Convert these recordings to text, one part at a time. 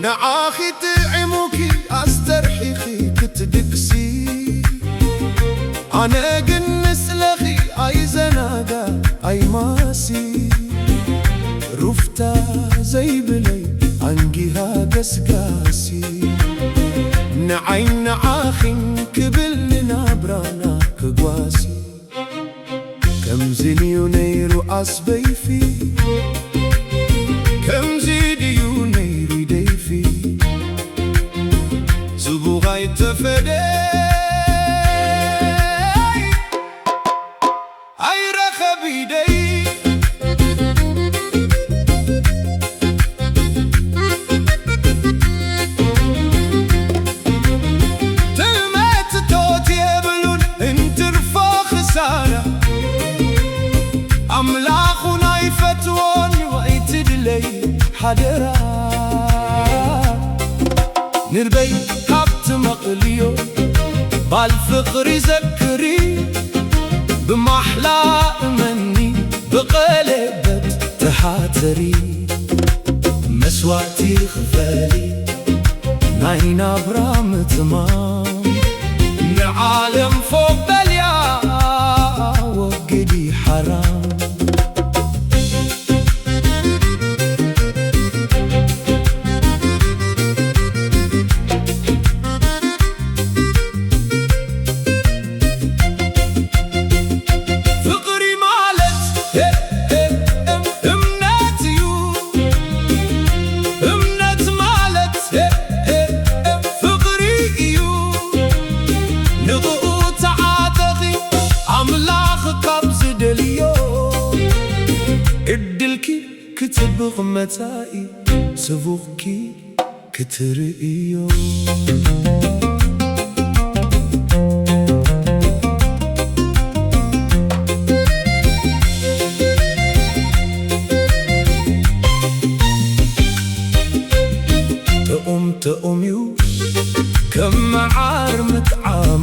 ንዓኺ ጥዒሙኪ ኣስተርሒኺ ክትድቅሲ፣ ኣነ ግን ንስለኺ ኣይዘናጋ ኣይማሲ። ሩፍታ ዘይብለይ ኣንጊሃ ገስጋሲ፣ ንዓይ ንዓኺን ክብል ንናብራና ክጓሲ። ከምዚ ድዩ ነይሩ ኣስበይፊ? ከምዚ ድዩ ነይሩ ደይፊ? ዝቡቕ ኣይተፈደይ ኣይረኸብ ኢደይ። ትልመት እቶት የብሉን እንትርፎ ክሳራ። ኣምላኽ እውን ኣይፈትዎን እዩ ኣይትድለይ ሓደራ። ንርበይ ካብ ትመቕልዮ ባል ፍቕሪ ዘክሪ። ብማሕላ እመኒ ብቐለበት ተሓተሪ። መስዋእቲ ክፈሊ ናይ ናብራ ምትማም። ንዓለም ፎቕ በልያ ወግዲ ሓራም። ፍቕሪ ማለት፣ ሄ፣ ሄ፣ እም፣ እምነት እዩ። እምነት ማለት፣ ሄ፣ ሄ፣ እም፣ ፍቕሪ እዩ። ንዕኡ ተዓጠቒ ኣምላኽ ካብ ዝደልዮ። ዕድልኪ ክጽብቕ መጻኢ ስቡቕኪ ክትርእዮ። ጥዑም ጥዑም እዩ ከም መዓር ምጥዓሙ፣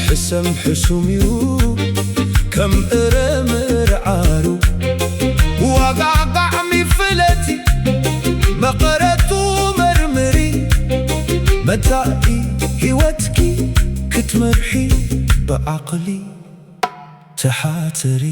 ሕሰም ሕሱም እዩ ከም እረ ምርዓሩ። ዋጋ ጣዕሚ ፍለቲ መቐረቱ መርምሪ። መጻኢ ህይወትኪ ክትመርሒ ብዓቕሊ ተሓተሪ።